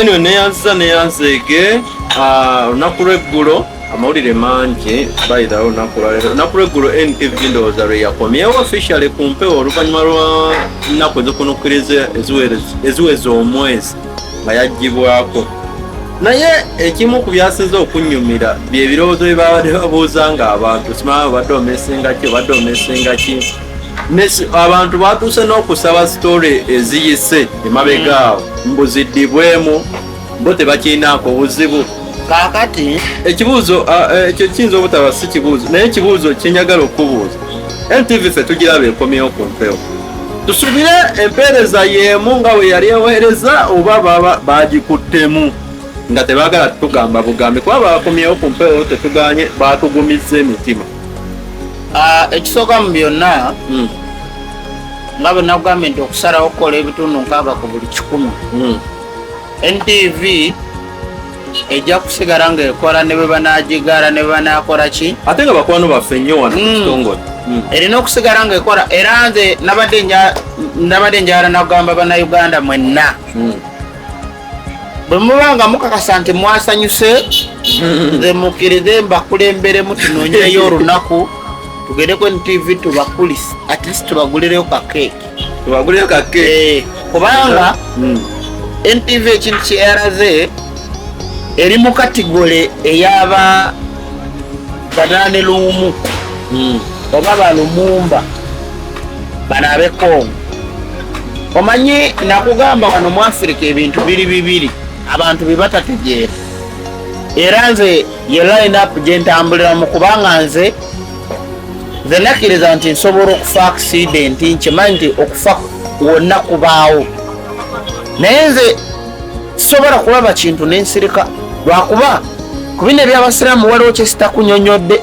Anyway, neyanziza neyanzeege. Olunaku lweggulo amawulire mangi. Bayirawo olunaku lwaleero, olunaku lweggulo NTV ndowooza lwe yakomyewo officially ku mpewo oluvannyuma lwa nnaku ezikunukkiriza eziweza omwezi nga yaggibwako. Naye ekimu ku byasinze okunnyumira bye birowoozo bye babadde babuuza nga abantu simanyi obadde omesinga ki, obadde omesinga ki. Abantu batuuse n'okusaba story eziyise emabega awo mbu ziddibwemu, bo tebakirinaako buzibu. Kaakati Ekibuuzo ekyo kiyinza obutaba si kibuuzo, naye ekibuuzo kyenjagala okubuuza, NTV ffe tugiraba ekomyewo ku mpewo, tusubire empeereza y'emu nga bwe yali eweereza, oba baba bagikuttemu nga tebaagala tutugamba bugambi? Kuba bakomyewo ku mpewo, tetuganye, batugumizza emitima. Ekisooka mu byonna, nga bwe nakugambye nti okusalawo okukola ebitundu 60%, NTV ejja kusigala ng'ekola ne bwe banagigala ne bwe banakola ki. Ate nga bakwano baffe nnyo wano mu kitongole. Erina okusigala ng'ekola, era nze nabadde njagala nakugamba Bannayuganda mwenna, bwe muba nga mukakasa nti mwasanyuse, nze mukkirize mbakulemberemu tunoonyeyo olunaku tugende ku NTV tubakulise, at least tubagulireyo kakeeki. Tubagulireyo kakeeki. Kubanga NTV ekintu kyeyalaze eri mu category eyaba banaane lumu oba balumumba bano ab'e Congo. Omanyi nakugamba wano mu Afirika ebintu biri bibiri abantu bye batategeera, era nze ye line up gye ntambuliramu, kubanga nze nakkiriza nti nsobola okufa accident, nkimanyi nti okufa wonna kubaawo, naye nze sisobola kulaba kintu nensirika, lwakuba ku bino ebyabasiraamu waliwo kyesitakunyonyodde.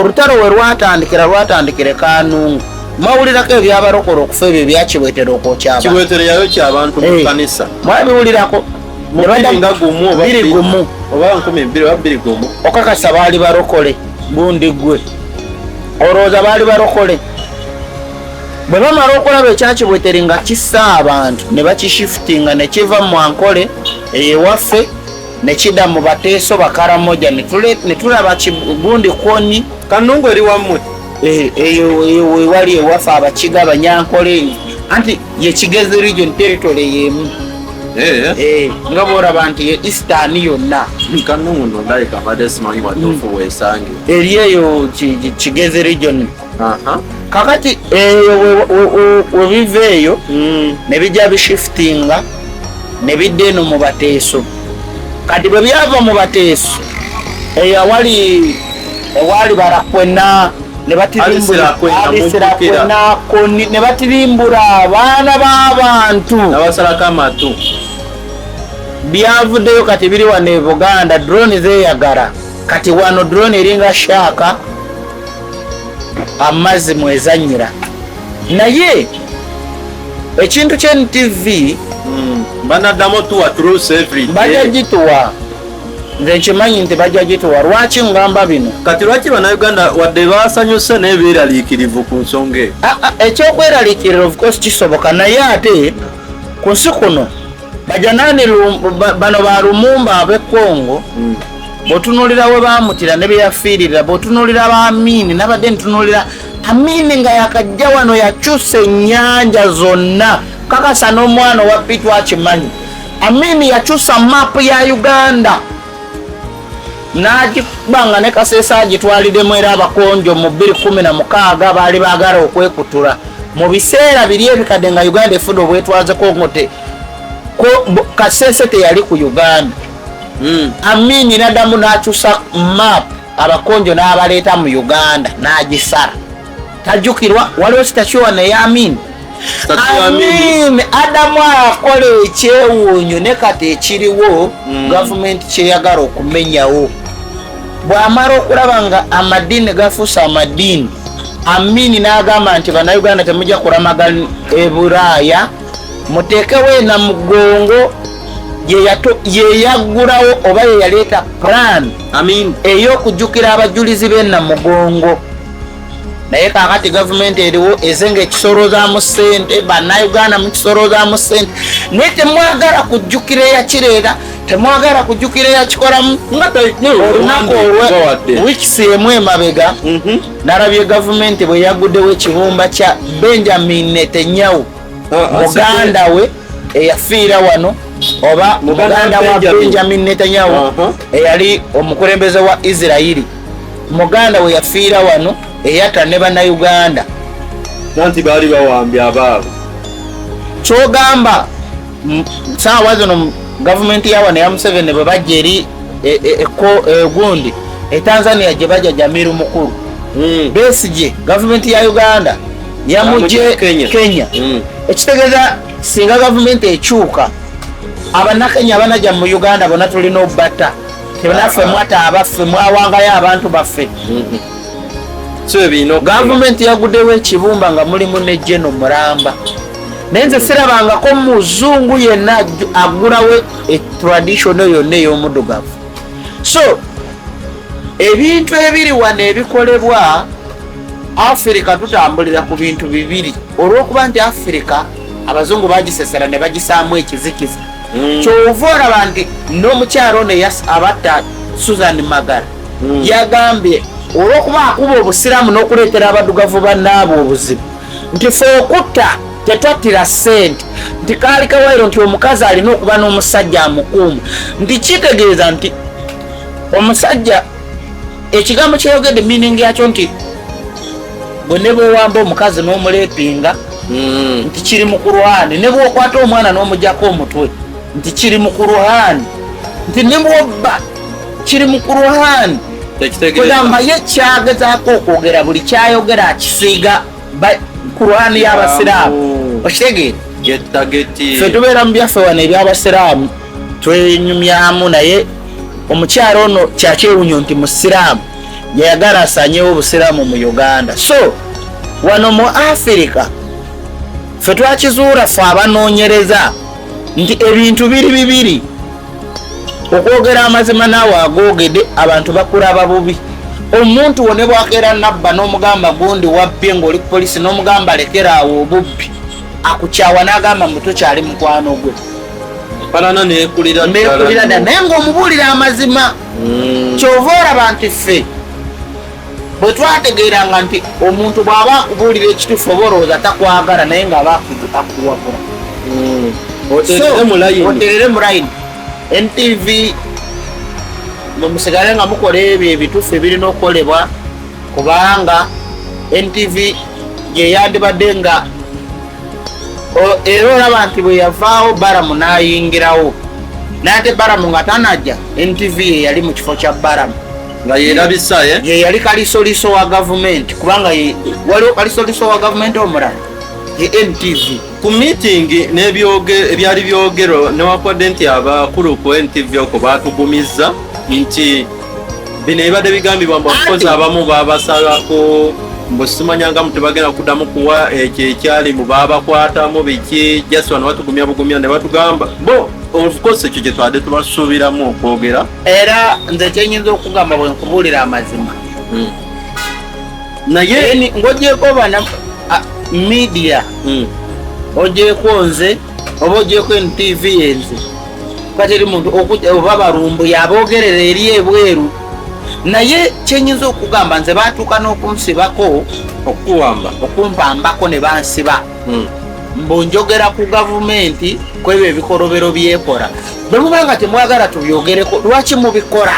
Olutalo we lwatandikira, lwatandikira Kanungu. Mwawulirako ebyabalokole okufa, ebyo ebyakibwetera okwokya abantu? Kibwetere yayokya abantu mu kanisa. Mwabiwulirako? Mu bbiri nga gumu oba bbiri gumu. Oba 2000 oba 21. Okakasa baali balokole? Gundi gwe olowooza baali balokole? Bwe bamala okulaba ekyakibweteri nga kissa abantu, ne bakishifutinga ne kiva mu Ankole eyo ewaffe ne kidda mu Bateeso, Bakaramoja, ne tulaba gundi Koni. Kanungu eri wammwe? Eyo wewali ewaffe, Abakiga, Abanyankole, anti ye Kigezi region, territory yemu. Nga bworaba nti ye Eastern yonna. Kanungu no ndabika mbadde simanyi watuufu weesange. Eri eyo Kigezi region. Kakati eyo webiva eyo ne bijja bishifutinga ne bidda eno mu Bateeso. Kati bwe byava mu Bateeso eyo awali ewaali Barakwena ne Alice Lakwena, mujjukira. Lakwena Koni, ne batirimbula abaana b'abantu. Nabasalako amatu. Byavuddeyo kati biri wano e Buganda, drone zeeyagala. Kati wano drone eringa shark, amazzi mwezanyira. Naye ekintu kya NTV, Banaddamu tuwa truth every bajja day. gituwa, nze nkimanyi nti bajja gituwa. Lwaki ngamba bino? Kati lwaki Bannayuganda wadde basanyuse naye beeraliikirivu ku nsonga eyo? Ekyokweralikirira of course kisoboka, naye ate ku nsi kuno bajanani bano ba Lumumba ab'e Congo, bw'otunuulira we baamutira ne bye yafiirira, bw'otunuulira ba Amini, nabadde ntunuulira Amini nga yakajja wano, yakyusa ennyanja zonna. Kakasa n'omwana owa Pitu akimanyi, Amini yakyusa maapu ya Uganda n'agikuba nga ne Kaseesa agitwaliremu. Era abakonjo mu 2016 baali baagala okwekutula mu biseera biri ebikadde nga Uganda efudde obwetwaze. Kongo te Kaseese teyali ku Uganda. Amini naddamu n'akyusa map, abakonjo n'abaleeta mu Uganda n'agisala. Tajjukirwa waliwo statue naye Amini. Statue ya Amini. Amin adamu akola ekyewuunyo ne kati ekiriwo, gavumenti kyeyagala okumenyawo. Bw'amala okulaba nga amadiini gafuuse amadiini, Amini n'agamba nti Bannayuganda temujja kulamaga e Bulaaya, muteekewo enamugongo. Ye yaggulawo oba ye yaleeta plan Amin ey'okujjukira abajulizi b'enamugongo. Naye kakati gavumenti eriwo eze nga ekisolozaamu ssente, bannayuganda mukisolozaamu ssente, naye temwagala kujjukira eyakireeta, temwagala kujjukira eyakikolamu. Olunaku olwe wiikisi emu emabega nalabye gavumenti bwe yaguddewo ekibumba kya Benjamin Netanyahu, muganda we eyafiira wano, oba muganda wa Benjamin Netanyahu eyali omukulembeze wa Isirayiri, muganda we yafiira wano eyatta ne bannayuganda. Nanti baali bawambye abaabwe. Kyogamba saawa zino gavumenti ya wano eya Museveni bwe bajja eri gundi e Tanzania gye bajja Jamiru Mukulu, Besigye gavumenti ya Uganda yamugye Kenya. Ekitegeeza singa gavumenti ekyuka, abannakenya abanajja mu Uganda bonna tulina obubatta. Tebnaffe mwata abaffe, mwawangayo abantu baffe. Gavumenti yaguddewo ekibumba nga mulimu ne Geno Muramba, naye nze sirabangako muzungu yenna agulawo etraditional yonna ey'omuddugavu. So ebintu ebiri wano ebikolebwa Afirika, tutambulira ku bintu bibiri. Olw'okuba nti Afirika abazungu bagisesera ne bagisaamu ekizikiza, kyova olaba nti n'omukyalo ono abatta Susan Magara yagambye olw'okuba akuba obusiraamu n'okuleetera abaddugavu bannaabwe obuzibu, nti fe okutta tetwattira ssente, nti kaali kawairo nti omukazi alina okuba n'omusajja amukuuma, nti kitegeeza nti omusajja ekigambo kyeyogedde meaning yakyo nti bwe ne bwowamba omukazi n'omulepinga, nti kiri mu Kurwani, ne bwokwata omwana n'omujjako omutwe nti kiri mu Kurwani, nti ne bwobba kiri mu Kurwani. Kugamba ye kyagezaako okwogera, buli kyayogera akisiiga Kurwani y'abasiraamu. Okitegeera? Ffe tubeera mu byaffe wano ebyabasiraamu twenyumyamu, naye omukyalo ono kyakyewunyo nti musiraamu yayagala asanyewo obusiraamu mu Uganda. So wano mu Afirika ffe twakizuula, ffe abanoonyereza, nti ebintu biri bibiri. Okwogera amazima naawe agoogede, abantu bakulaba bubi. Omuntu wo ne bwakeera nabba n'omugamba gundi wabbye ng'oli ku polisi, n'omugamba lekeraawo obubbi, akukyawa n'agamba mbu tokyali mukwano gwe. Palana nekulira. Nekulira dda, naye ng'omubuulira amazima. Kyova olaba nti ffe bwe twategeeranga nti omuntu bw'aba akubuulira ekituufu, oba olowooza takwagala, naye ng'aba akuwabula. Oterere mu layini. NTV, musigale nga mukola ebyo ebituufu ebirina okukolebwa, kubanga NTV yeyandibadde nga era olaba nti bwe yavaawo Baramu n'ayingirawo, nate Baramu nga tanajja, NTV ye yali mu kifo kya Baramu. Nga yerabisa. Ye yali kalisoliso wa gavumenti, kubanga waliwo kalisoliso wa gavumenti omulala ye NTV. Ku meeting n'ebyoge ebyali byogerwa, newakwadde nti abakulu ku NTV okwo batugumizza nti bino ebibadde bigambibwa mbu abakozi abamu babasalako, mbu simanyanga mu tebagenda kuddamu kuwa ekyo ekyali mu babakwatamu biki, just wano batugumya bugumya ne batugamba bo of course ekyo kye twadde tubasuubiramu okwogera. Era nze kyenyinza okugamba bwe nkubuulira amazima, naye ng'ogyeko bana media, ogyeko nze oba ogyeko NTV yenze, kateri muntu oba balumbu yaboogerera eri ebweru. Naye kyenyinza okugamba, nze batuuka n'okunsibako. Okuwamba? Okumpambako ne bansiba mbu njogera ku gavumenti kwebyo ebikolobero byekola. Bwe muba nga temwagala tubyogereko, lwaki mubikola?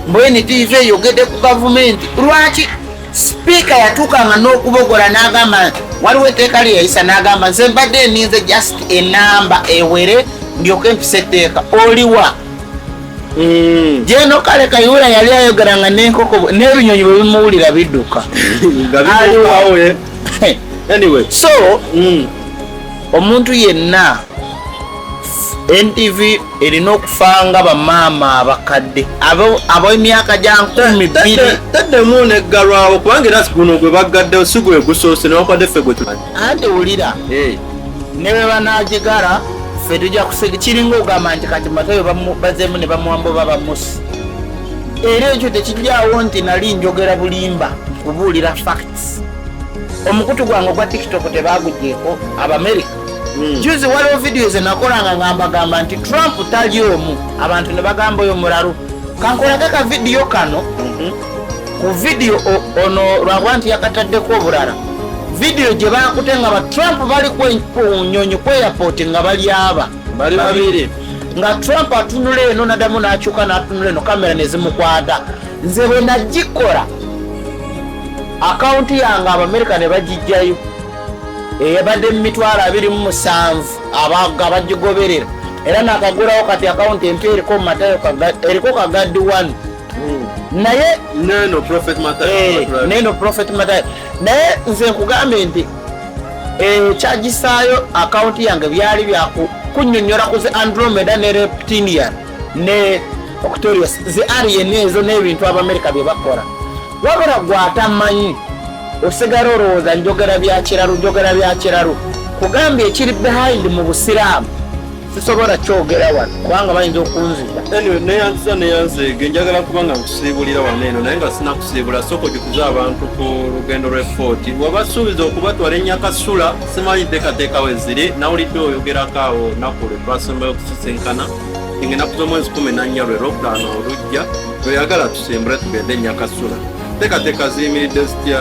Mbu NTV eyogedde ku gavumenti, lwaki sipiika yatuukanga n'okubogola n'agamba waliwo etteeka lye yayisa, n'agamba nze mbadde ninze just enamba ewere ndyoke mpisa etteeka oliwa? Jeno kale Kayihura yali ayogeranga n'enkoko n'ebinyonyi bwe bimuwulira bidduka. Nga bimukawo, eh? Anyway. So omuntu yenna, NTV erina okufanga bamaama abakadde ab'emyaka gya 2000. Teddemu neggalwawo, kubanga era guno gwe baggaddewo si gwe gusoose, newakwadde ffe gwe tumanyi. Anti wulira, ne bwe banagigala ffe tujja kusega. Kiringa ogamba nti kati Matayo bazeemu ne bamuwamba oba bamusi, era ekyo tekijjaawo nti nali njogera bulimba. Nkubuulira facts. Omukutu gwange ogwa TikTok tebagugyeko Abamerika. Juzi waliwo vidiyo zenakolanga nga mbagamba nti Trump tali omu, abantu ne bagamba oyo mulalu. Kankolage ka vidiyo kano. Ku vidiyo ono lwakuba nti yakataddeko obulala, vidiyo gye bakute nga ba Trump bali ku nyonyi ku airport nga bali aba bali babiri, nga Trump atunula eno, naddamu n'akyuka n'atunula eno, kamera ne zimukwata. Nze bwe nagikola, akawunti yange Abamerika ne bagijjayo, eyabadde mu 27,000 abaga bagigoberera, era nakagulawo kati akawunti empya eriko Matayo, eriko Kagadi 1, naye neno Prophet Matayo. Neno Prophet Matayo. Naye nze nkugambye nti kyagisaayo akawunti yange byali byakunnyonnyola ku zi Andromeda ne Reptilian ne Octorius, zi alien ezo n'ebintu Abamerika bye bakola. Wabula gwatamanyi osigala olowooza njogera bya kiralu, njogera bya kiralu. Kugambye ekiri behind mu Busiraamu sisobola kyogera wano kubanga bayinza okunzita. Anyway, neyanziza neyanzeege, njagala kuba nga nkusiibulira wano eno, naye nga sinakusiibula, sooka ojjukize abantu ku lugendo lw'e Fort. Wabasuubiza okubatwala enyakasula, simanyi nteekateeka we ziri. Nawulidde oyogerako awo olunaku lwe twasembayo okusisinkana nga ennaku z'omwezi 14, lwe lwokutaano olujja, lweyagala tusimbule tugende enyakasula. Nteekateeka ziyimiridde zitya?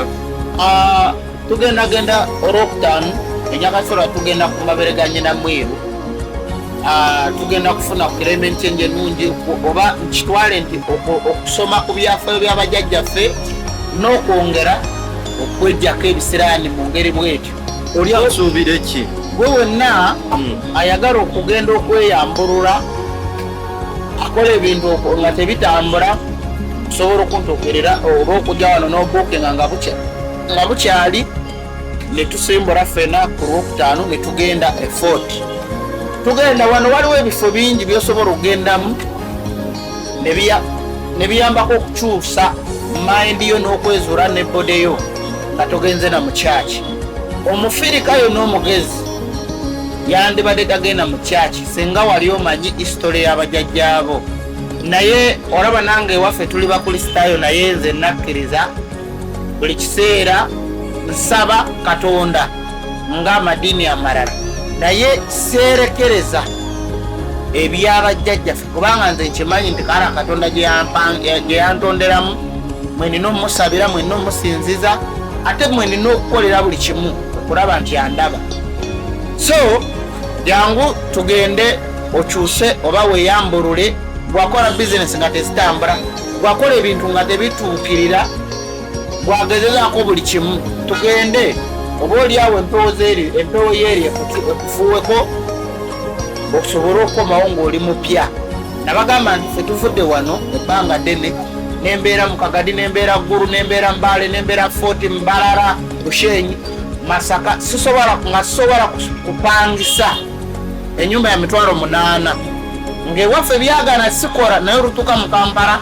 Ah, tugendagenda olwokutaano enyakasula, tugenda ku mabere ga nyina mweru. Ah, tugenda kufuna climate change ennungi, oba nkitwale nti okusoma ku byafaayo by'abajjajjaffe n'okwongera okwejjako ebisiraani mu ngeri bwetyo. Oli asuubire ki? Gwe wenna ayagala okugenda okweyambulula, akola ebintu nga tebitambula, osobola okuntuukirira oba okujja wano n'obuukinga nga bukyali, ne tusimbula ffena ku Lwokutaano ne tugenda e Fort. Tugenda wano, waliwo ebifo bingi byosobola okugendamu ne biyambako okukyusa mind yo n'okwezuula ne body yo nga togenze na mu kyaki. Omufirika yo n'omugezi yandibadde tagenda mu kyaki singa wali omanyi history y'abajjajjaabo. Naye olaba nange ewaffe tuli Bakristaayo, naye nze nakkiriza buli kiseera nsaba Katonda ng'amadiini amalala, naye seerekereza ebyabajjajjaffe kubanga nze nkimanyi nti kala Katonda gye yantonderamu mwenina omusabira, mwenina omusinziza, ate mwenina okukolera buli kimu okulaba nti andaba. So jangu tugende okyuse oba weeyambulule. Bwakola bizinesi nga tezitambula, bwakola ebintu nga tebituukirira, bwagezezaako buli kimu, tugende oba oliawo empewo zeeri, empewo yeeri ekufuuweko osobole okukomawo ng'oli mupya. Nabagamba nti ffe tuvudde wano ebbanga ddene, nembeera mu Kagadi, nembeera Ggulu, nembeera Mbaale, nembeera Fort, Mbarara, Bushenyi, Masaka. Sisobola nga sisobola kupangisa enyumba ya 800,000 ng'ewaffe byagana sikola, naye olutuuka mu Kampala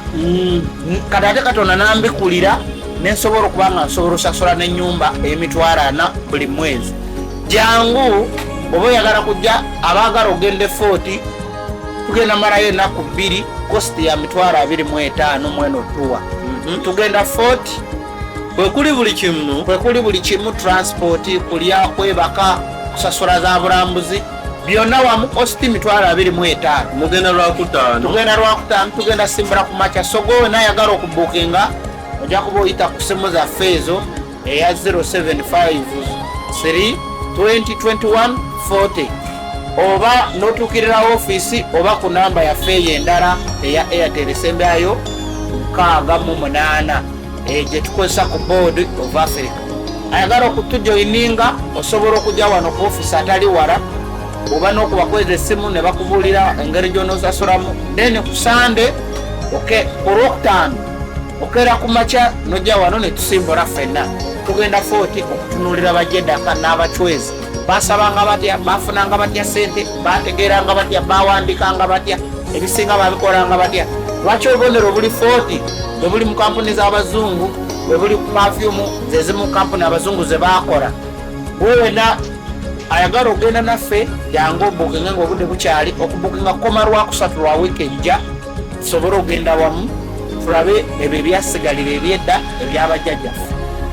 kati ate Katonda nambikulira nensobola okuba nga nsobola osasula n'ennyumba e40,000 buli mwezi. Jangu oba oyagala kujja, abaagala ogenda e Fort, tugenda malayo ennaku 2, cost ya 25,000 mweno tuwa. Tugenda Fort. Kwekuli buli kimu. Kwekuli buli kimu: transport, kulya, kwebaka, kusasula za bulambuzi, byonna wamu cost 25,000. Mugenda Lwakutaano? Tugenda Lwakutaano, tugenda simbula ku makya. So gwe wena ayagala okubukinga ojja kuba oyita ku simu zaffe ezo, eya 075 3 2021 40, oba n'otuukirira ofiisi, oba ku namba yaffe eyo endala eya Airtel esembyayo 68, gye tukozesa ku Board of Africa. Ayagala okutujoyininga osobola okujja wano ku ofiisi atali wala, oba n'okubakweza essimu ne bakubuulira engeri gy'onoosasulamu. Then ku Sande, ku Lwokutaano okeera ku makya nojja wano ne tusimbula ffenna, tugenda Fort okutunuulira bajedaka n'abacwezi. Basabanga batya? Bafunanga batya sente? Bategeeranga batya? Bawandikanga batya? Ebisinga babikolanga batya? Lwaki obubonero buli Fort bwe buli mu kampuni z'abazungu, bwe buli ku perfume zezimu kampuni abazungu ze bakola? Gwe wena ayagala ogenda naffe, jangu obukinge nga obudde bukyali. Okubukinga kukoma Lwakusatu lwa wiiki ejja, tusobole okugenda wamu tulabe ebyo ebyasigalira ebyedda ebyabajjajjaffe.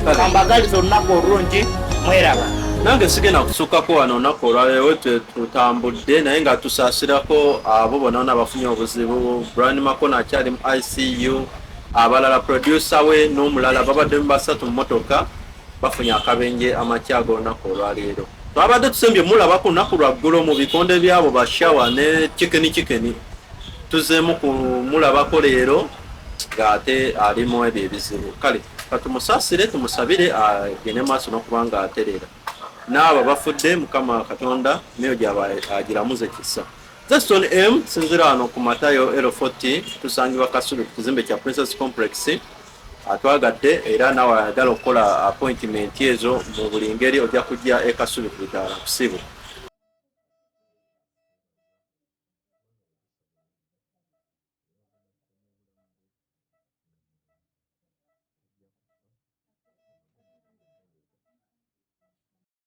Kambagaliza olunaku olulungi, mweraba. Nange sigenda kusukkako wano. Olunaku olwaleero tutambudde, naye nga tusaasirako abo bonna abafunye obuzibu. Brian Makona akyali mu ICU, abalala producer we n'omulala babaddemu basatu mu motoka, bafunye akabenje amakya g'olunaku olwaleero. Twabadde tusembye mulaba ku lunaku lwaggulo mu bikonde byabo bashawa ne chicken chicken. Tuzeemu kumulabako leero ng'ate alimu ebyo ebizibu. Kale katumusaasire, tumusabire agende maaso n'okuba nga atereera, n'abo bafudde Mukama Katonda myoyo gyabwe agiramuze kisa. Zeston M sinzira wano ku Matayo L40, tusangibwa Kasubi ku kizimbe kya Princess Complex. Atwagadde era nawe ayagala okukola appointment ezo mu buli ngeri, ojja kujja e Kasubi ku bitaala kusibu.